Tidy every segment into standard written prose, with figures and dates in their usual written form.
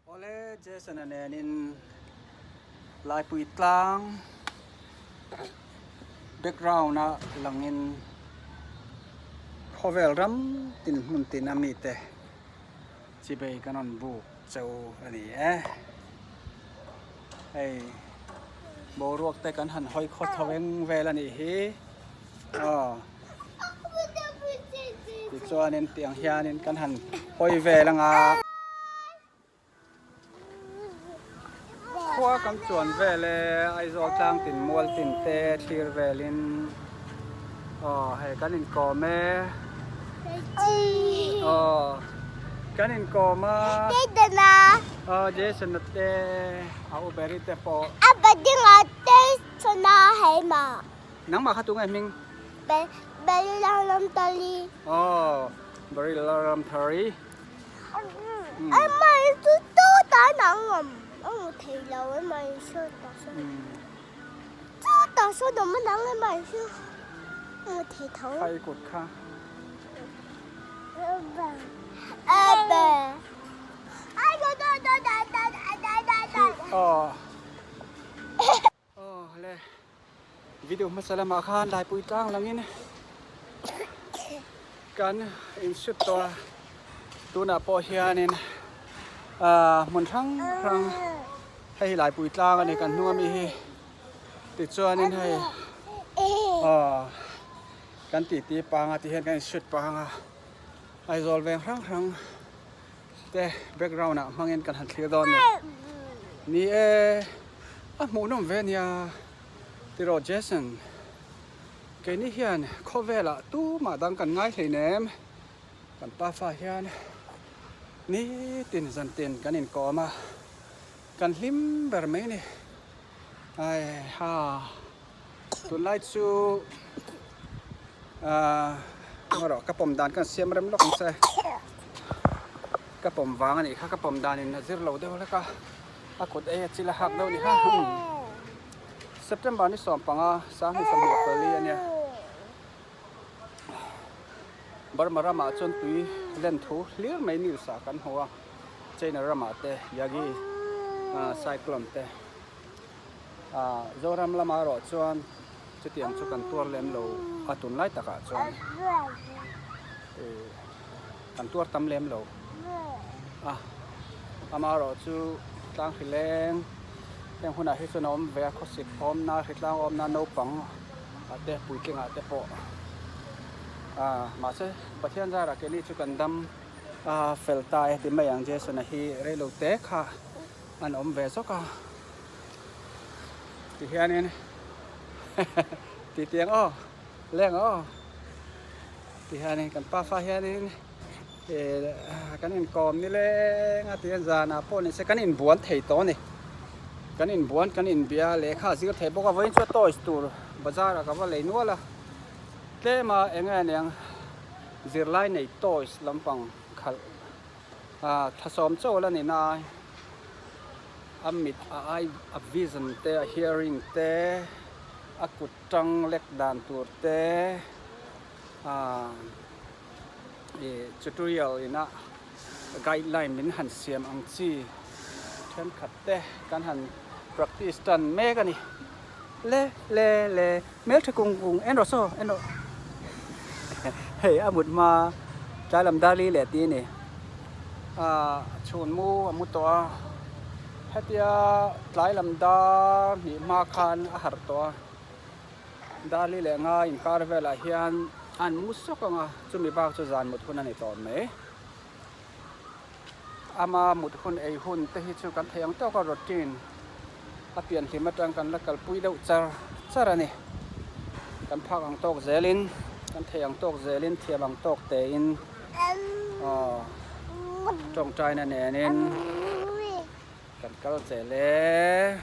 Awle Jason-a nenin Laipui tlang background a langin khawvel ram tin hmun tin a mite chibei kan rawn buk cheu a ni e. Hei boruak te kan han hawi khaw tho eng vel a nih hi aw tichuanin tiang hianin kan han hawi vel anga. Khua kan chuan vel e, Aizawl tlang tin mual tin te thlir velin aw hei kan inkawm e aw kan inkawm a aw Jason-a te a u Berry te pawh nangmah kha tunge hming? Aw Berry Lalramthari. Kha i kut kha. Aw. Aw le video hmasa lamah khan Laipui tlang langin kan insut tawh a, tunah pawh hianin ah hmun hrang hrang hei hi Laipui tlang a ni kan hnung ami hi tichuanin hei aw kan titi panga ti hian kan insut panga Aizawl veng hrang hrang te background ah hmangin kan han thlir dawn a ni. Ni e, a hmuhnawm ve nia tiraw Jason? Keini hian khawvelah tumah dang kan ngai hleinem, kan pafa hian nitin zantin kan inkawm a, kan hlim ber mai ni. Ai ha, tunlai chu ahh ngarawh ka pawm dan kan siam rem lawk ang che. Ka pawm vang a nih kha, ka pawm danin a zir lo deuh hlek a, a kut ei a chil a hak deuh a ni kha. September ni 15 2024 a nia. Burma ramah chuan tui len thu hlir mai news ah kan hmu a, China ramah te Yagi cyclone te Zoram lamah erawh chuan chutiang chu kan tuar lem lo a tunlai takah chuan kan tuar tam lem lo a, amaherawhchu tlang hri leng heng hunah hi chuan a awm ve a khawsik awmna hritlang awmna naupang ah te puitling ah te pawh ah mahse Pathian zarah keini chu kan dam a fel ta e ti mai ang Jason-a hi reilo te kha an awm ve zawk a ti hianin ti tiang aw leng aw ti hianin kan pafa hianin kan inkawm nileng a tihian zanah pawh ni se kan inbuan thei tawh a ni kan inbuan kan inbia lehkha a zir thei bawk a vawiin chu toys tur bazar ah ka va lei nual a tlem a eng nge niang zirlai nei toys lampang khalh ah thlasawm chawl a ni na a mit a eye a vision te a hearing te a kut tang lek dan tur te ah ih tutorial ina guideline min han siam ang chi thenkhat te kan han practice tan mek a ni le le le hmeltha kung kung en rawh saw en rawh hei a mut hma tlai lam dar li leh ti a ni ah chhun mu a mu tawh a hetia tlai lam dar hnih hma khan a harh tawh a. Dali leh nga inkar velah hian an mu sawk ang a, chumi bak chu zan mut hun a ni tawh mai. Ama mut hun ei hun te hi chu kan thei ang tawk a routine a pianhlim atang kan la kalpui deuh char char a ni. Kan phak ang tawk zelin, kan thei ang tawk zelin, thiam ang tawk tein aw tawngtaina nenin kan kal zel e.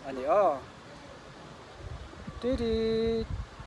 A ni aw. Ti ti.